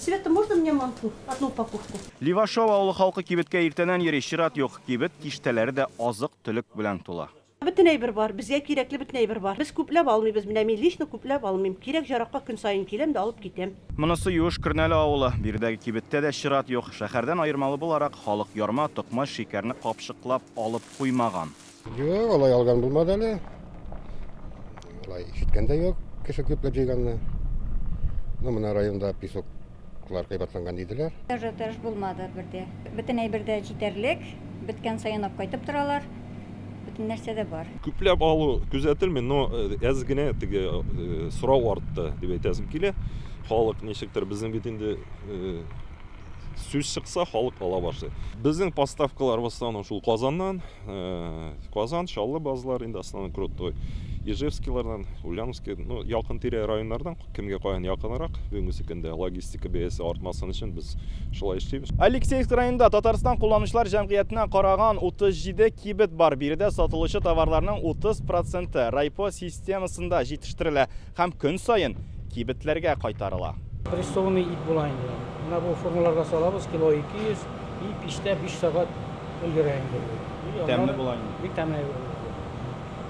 Света, можно мне манку? Одну упаковку. Левашово авылы халкы кибеткә иртәннән йөри, чират юк. Кибет киштәләре дә азык-төлек белән тула. Бөтен әйбер бар, безгә кирәкле бөтен әйбер бар. Без күпләп алмыйбыз, менә мин лично күпләп алмыйм. Кирәк-яракка көн саен киләм дә алып китәм. Монысы Юеш Көрнәле авылы. Биредәге кибеттә дә чират юк. Шәһәрдән аермалы буларак, халык ярма, токмач, шикәрне капчыклап алып куймаган. Юк, алай алган булмады әле. Алай ишеткән дә юк, кеше күпләп җыйганны. Ну, менә районда песоклар кыйбатланган диделәр. Ажиотаж булмады бердә. Бөтен әйбер дә җитәрлек, беткән саен алып кайтып торалар. Бөтен нәрсә дә бар. Күпләп алу күзәтелми, но әз генә теге сорау артты дип әйтәсем килә. Халык ничектер безнең бит инде сүз чыкса, халык ала башлый. Безнең поставкалар в основном шул Казаннан, Казан, Чаллы базалар инде основной крутой. Ижевскийлардан, Ульяновский, ну, якын тирә районнардан, кемгә каян якынрак, бүгенге көндә логистика бәясе артмасын өчен без шулай эшлибез. Алексеевск районында Татарстан кулланучылар җәмгыятенә караган 37 кибет бар. Биредә сатылучы товарларның 30% райпо системасында җитештерелә һәм көн саен кибетләргә кайтарыла. Прессованный ит була инде. Менә бу формаларга салабыз, кило 200, и пичтә 5 сәгать өлгерә инде бу. Тәмле була инде. Бик тәмле була.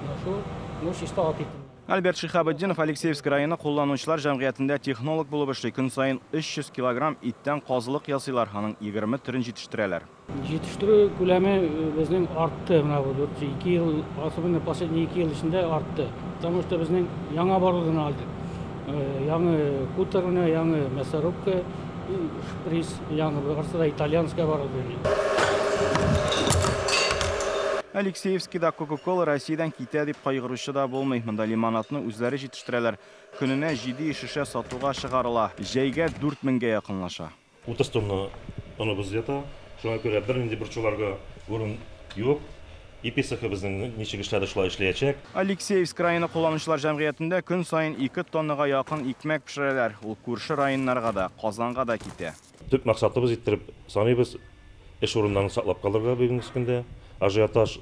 Менә шул, ну, чиста ат ите. Альберт Шихабетдинов Алексеевск районы кулланучылар җәмгыятендә технолог булып эшли. Көн саен 300 килограмм иттән казылык ясыйлар, аның 20 төрен җитештерәләр. Җитештерү күләме безнең артты, менә бу 4-2 ел, особенно последние 2 ел эчендә артты. Потому что безнең яңа оборудование алдык. Яңа кутер, менә яңа мясорубка, шприц, яңа барысы да итальянское оборудование. Алексеевскийда Кока-Кола Россиядән китә дип кайгыручы да булмый. Монда лимонадны үзләре җитештерәләр. Көненә 7 шешә сатуга чыгарыла. Җәйгә 4000гә якынлаша. 30 тонна оныбыз ята. Шуңа күрә бернинди борчуларга урын юк. Ипи цехы безнең ничек эшләде, шулай эшләячәк. Алексеевск районы кулланучылар җәмгыятендә көн саен 2 тоннага якын икмәк пешерәләр. Ул күрше районнарга да, Казанга да китә. Төп максатыбыз иттереп саныйбыз эш урыннарын саклап калырга бүгенге көндә. Ажиотаж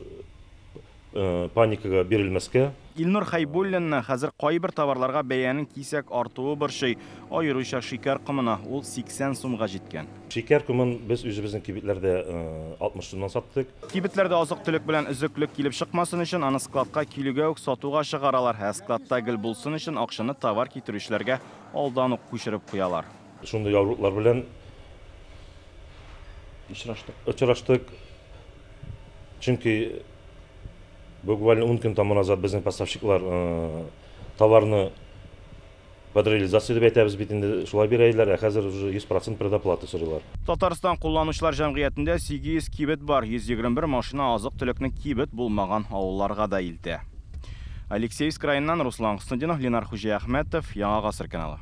паникага бирелмәскә. Илнур Хәйбуллинны хәзер кайбер товарларга бәянең кисәк артуы борчый. Аеруча шикәр комына ул 80 сумга җиткән. Шикәр комын без үзебезнең кибетләрдә 60 сумнан саттык. Кибетләрдә азык-төлек белән өзеклек килеп чыкмасын өчен аны складка килүгә үк сатуга чыгаралар. Ә складта гел булсын өчен акчаны товар китерүчеләргә алдан ук күчереп куялар. Шундый авырлыклар белән очраштык. Чөнки буквально 10 көн тому назад безнең поставщиклар товарны под реализацию дип әйтәбез бит инде, шулай бирәйләр, ә хәзер уже 100% предоплата сорыйлар. Татарстан кулланучылар җәмгыятендә 800 кибет бар, 121 машина азык-төлекне кибет булмаган авылларга да илтә. Алексеевск районыннан Руслан Хөснетдинов, Ленар Хуҗиәхмәтов, Яңа Гасыр каналы.